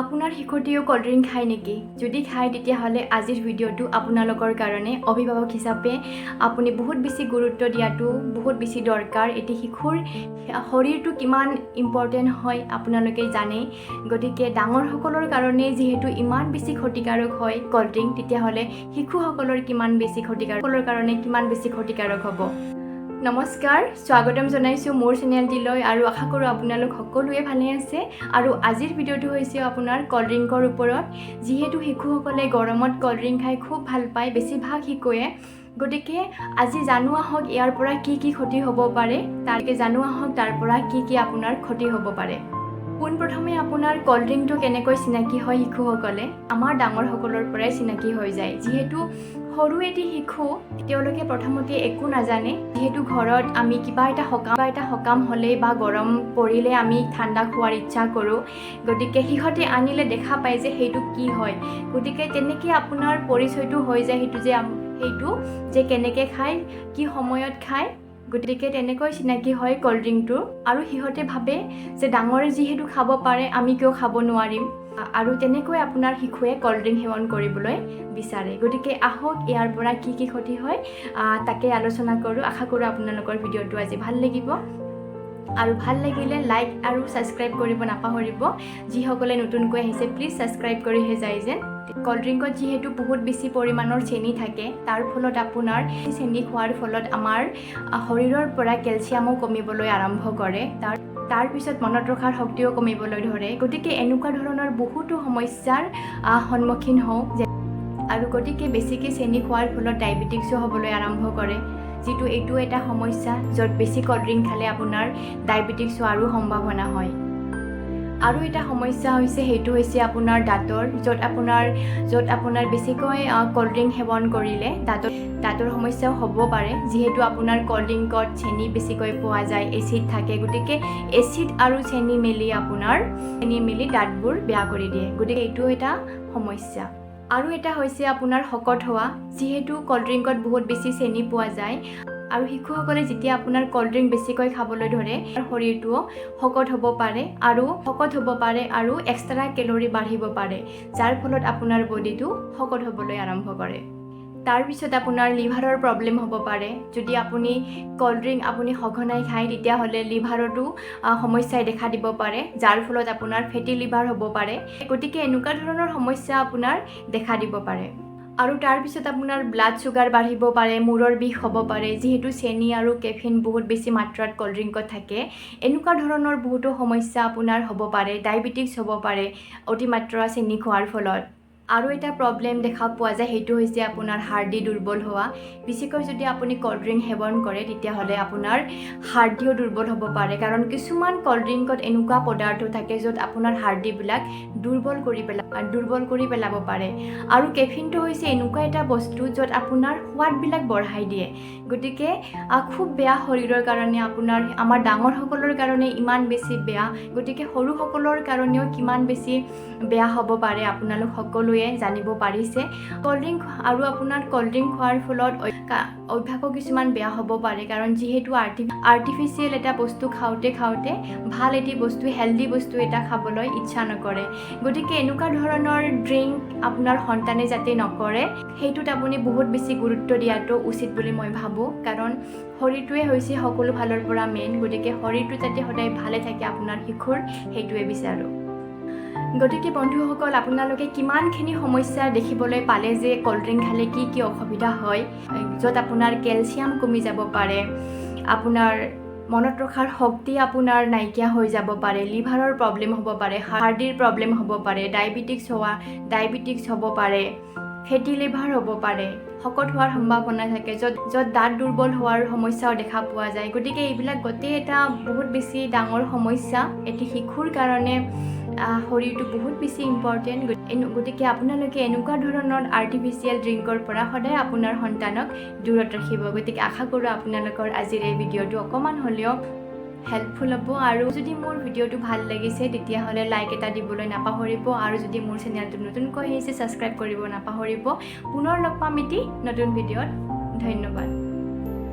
আপোনাৰ শিশুটিও cold drink খায় নেকি? যদি খায়, তেতিয়াহ'লে আজিৰ ভিডিঅ'টো আপোনালোকৰ কাৰণে। অভিভাৱক হিচাপে আপুনি বহুত বেছি গুৰুত্ব দিয়াটো বহুত বেছি দৰকাৰ। এটি শিশুৰ শৰীৰটো কিমান ইম্পৰ্টেণ্ট হয়, আপোনালোকে জানে। গতিকে ডাঙৰসকলৰ কাৰণে যিহেতু ইমান বেছি ক্ষতিকাৰক হয় ক'ল্ড ড্ৰিংক, তেতিয়াহ'লে শিশুসকলৰ কিমান বেছি ক্ষতিকাৰক সকলৰ কাৰণে কিমান বেছি ক্ষতিকাৰক হ'ব। নমস্কাৰ, স্বাগতম জনাইছোঁ মোৰ চেনেলটিলৈ আৰু আশা কৰোঁ আপোনালোক সকলোৱে ভালে আছে। আৰু আজিৰ ভিডিঅ'টো হৈছে আপোনাৰ ক'ল্ড ড্ৰিংকৰ ওপৰত। যিহেতু শিশুসকলে গৰমত ক'ল্ড ড্ৰিংক খাই খুব ভাল পায়, বেছিভাগ শিশুৱে, গতিকে আজি জানো আহক ইয়াৰ পৰা কি কি ক্ষতি হ'ব পাৰে। তাকে জানো আহক, তাৰ পৰা কি কি আপোনাৰ ক্ষতি হ'ব পাৰে। পোনপ্ৰথমে আপোনাৰ ক'ল্ড ড্ৰিংকটো কেনেকৈ চিনাকি হয়? শিশুসকলে আমাৰ ডাঙৰসকলৰ পৰাই চিনাকি হৈ যায়। যিহেতু সৰু এটি শিশু, তেওঁলোকে প্ৰথমতে একো নাজানে। যিহেতু ঘৰত আমি কিবা এটা সকাম হ'লে বা গৰম পৰিলে আমি ঠাণ্ডা খোৱাৰ ইচ্ছা কৰোঁ। গতিকে সিহঁতে আনিলে দেখা পায় যে সেইটো কি হয়। গতিকে তেনেকৈ আপোনাৰ পৰিচয়টো হৈ যায়, সেইটো যে কেনেকৈ খায়, কি সময়ত খায়। গতিকে তেনেকৈ চিনাকি হয় ক'ল্ড ড্ৰিংকটো আৰু সিহঁতে ভাবে যে ডাঙৰে যিহেতু খাব পাৰে, আমি কিয় খাব নোৱাৰিম? আৰু তেনেকৈ আপোনাৰ শিশুৱে ক'ল্ড ড্ৰিংক সেৱন কৰিবলৈ বিচাৰে। গতিকে আহক, ইয়াৰ পৰা কি কি ক্ষতি হয়, তাকে আলোচনা কৰোঁ। আশা কৰোঁ আপোনালোকৰ ভিডিঅ'টো আজি ভাল লাগিব আৰু ভাল লাগিলে লাইক আৰু ছাবস্ক্ৰাইব কৰিব নাপাহৰিব। যিসকলে নতুনকৈ আহিছে, প্লিজ ছাবস্ক্ৰাইব কৰিহে যায় যেন। ক'ল্ড ড্ৰিংকত যিহেতু বহুত বেছি পৰিমাণৰ চেনি থাকে, তাৰ ফলত আপোনাৰ চেনি খোৱাৰ ফলত আমাৰ শৰীৰৰ পৰা কেলছিয়ামো কমিবলৈ আৰম্ভ কৰে। তাৰপিছত মনত ৰখাৰ শক্তিও কমিবলৈ ধৰে। গতিকে এনেকুৱা ধৰণৰ বহুতো সমস্যাৰ সন্মুখীন হওঁ যে আৰু গতিকে বেছিকৈ চেনি খোৱাৰ ফলত ডায়েবেটিক্সো হ'বলৈ আৰম্ভ কৰে, যিটো এইটো এটা সমস্যা য'ত বেছি ক'ল্ড ড্ৰিংক খালে আপোনাৰ ডায়েবেটিক্স হোৱাৰো সম্ভাৱনা হয়। আৰু এটা সমস্যা হৈছে, সেইটো হৈছে আপোনাৰ দাঁতৰ, য'ত আপোনাৰ বেছিকৈ ক'ল্ড ড্ৰিংক সেৱন কৰিলে দাঁতৰ সমস্যাও হ'ব পাৰে। যিহেতু আপোনাৰ ক'ল্ড ড্ৰিংকত চেনি বেছিকৈ পোৱা যায়, এচিড থাকে। গতিকে এচিড আৰু চেনি মিলি দাঁতবোৰ বেয়া কৰি দিয়ে। গতিকে এইটো এটা সমস্যা। আৰু এটা হৈছে আপোনাৰ শকত হোৱা। যিহেতু ক'ল্ড ড্ৰিংকত বহুত বেছি চেনি পোৱা যায় আৰু শিশুসকলে যেতিয়া আপোনাৰ ক'ল্ড ড্ৰিংক বেছিকৈ খাবলৈ ধৰে, শৰীৰটোও শকত হ'ব পাৰে আৰু এক্সট্ৰা কেলৰি বাঢ়িব পাৰে, যাৰ ফলত আপোনাৰ বডিটো শকত হ'বলৈ আৰম্ভ কৰে। তাৰপিছত আপোনাৰ লিভাৰৰ প্ৰব্লেম হ'ব পাৰে। যদি আপুনি ক'ল্ড ড্ৰিংক আপুনি সঘনাই খায়, তেতিয়াহ'লে লিভাৰতো সমস্যাই দেখা দিব পাৰে, যাৰ ফলত আপোনাৰ ফেটি লিভাৰ হ'ব পাৰে। গতিকে এনেকুৱা ধৰণৰ সমস্যা আপোনাৰ দেখা দিব পাৰে। আৰু তাৰপিছত আপোনাৰ ব্লাড চুগাৰ বাঢ়িব পাৰে, মূৰৰ বিষ হ'ব পাৰে। যিহেতু চেনি আৰু কেফিন বহুত বেছি মাত্ৰাত ক'ল্ড ড্ৰিংকত থাকে, এনেকুৱা ধৰণৰ বহুতো সমস্যা আপোনাৰ হ'ব পাৰে। ডায়েবেটিক্স হ'ব পাৰে অতিমাত্ৰা চেনি খোৱাৰ ফলত। আৰু এটা প্ৰব্লেম দেখা পোৱা যায়, সেইটো হৈছে আপোনাৰ হাৰ্ডি দুৰ্বল হোৱা। বেছিকৈ যদি আপুনি ক'ল্ড ড্ৰিংক সেৱন কৰে, তেতিয়াহ'লে আপোনাৰ হাৰ্ডিও দুৰ্বল হ'ব পাৰে। কাৰণ কিছুমান ক'ল্ড ড্ৰিংকত এনেকুৱা পদাৰ্থ থাকে য'ত আপোনাৰ হাৰ্ডিবিলাক দুৰ্বল কৰি পেলাব পাৰে। আৰু কেফিনটো হৈছে এনেকুৱা এটা বস্তু য'ত আপোনাৰ সোৱাদবিলাক বঢ়াই দিয়ে। গতিকে খুব বেয়া শৰীৰৰ কাৰণে। আপোনাৰ আমাৰ ডাঙৰসকলৰ কাৰণে ইমান বেছি বেয়া, গতিকে সৰুসকলৰ কাৰণেও কিমান বেছি বেয়া হ'ব পাৰে, আপোনালোক সকলোৱে জানিব পাৰিছে। ক'ল্ড ড্ৰিংক আৰু আপোনাৰ ক'ল্ড ড্ৰিংক খোৱাৰ ফলত অভ্যাসো কিছুমান বেয়া হ'ব পাৰে। কাৰণ যিহেতু আৰ্টিফিচিয়েল এটা বস্তু খাওঁতে খাওঁতে ভাল এটি বস্তু, হেল্ডি বস্তু এটা খাবলৈ ইচ্ছা নকৰে। গতিকে এনেকুৱা ধৰণৰ ড্ৰিংক আপোনাৰ সন্তানে যাতে নকৰে, সেইটোত আপুনি বহুত বেছি গুৰুত্ব দিয়াটো উচিত বুলি মই ভাবোঁ। কাৰণ শৰীৰটোৱে হৈছে সকলো ফালৰ পৰা মেইন। গতিকে শৰীৰটো যাতে সদায় ভালে থাকে আপোনাৰ শিশুৰ, সেইটোৱে বিচাৰোঁ। গতিকে বন্ধুসকল, আপোনালোকে কিমানখিনি সমস্যা দেখিবলৈ পালে যে ক'ল্ড ড্ৰিংক খালে কি কি অসুবিধা হয়, য'ত আপোনাৰ কেলছিয়াম কমি যাব পাৰে, আপোনাৰ মনত ৰখাৰ শক্তি আপোনাৰ নাইকিয়া হৈ যাব পাৰে, লিভাৰৰ প্ৰব্লেম হ'ব পাৰে, হাৰ্ডিৰ প্ৰব্লেম হ'ব পাৰে, ডায়েবেটিক্স হ'ব পাৰে, ফেটি লিভাৰ হ'ব পাৰে, শকত হোৱাৰ সম্ভাৱনা থাকে, য'ত দাঁত দুৰ্বল হোৱাৰ সমস্যাও দেখা পোৱা যায়। গতিকে এইবিলাক গোটেই এটা বহুত বেছি ডাঙৰ সমস্যা। এটি শিশুৰ কাৰণে শৰীৰটো বহুত বেছি ইম্পৰ্টেণ্ট। গতিকে আপোনালোকে এনেকুৱা ধৰণৰ আৰ্টিফিচিয়েল ড্ৰিংকৰ পৰা সদায় আপোনাৰ সন্তানক দূৰত ৰাখিব। গতিকে আশা কৰোঁ আপোনালোকৰ আজিৰ এই ভিডিঅ'টো অকণমান হ'লেও হেল্পফুল হ'ব। আৰু যদি মোৰ ভিডিঅ'টো ভাল লাগিছে, তেতিয়াহ'লে লাইক এটা দিবলৈ নাপাহৰিব। আৰু যদি মোৰ চেনেলটো নতুনকৈ আহিছে, ছাবস্ক্ৰাইব কৰিব নাপাহৰিব। পুনৰ লগ পাম এটি নতুন ভিডিঅ'ত। ধন্যবাদ।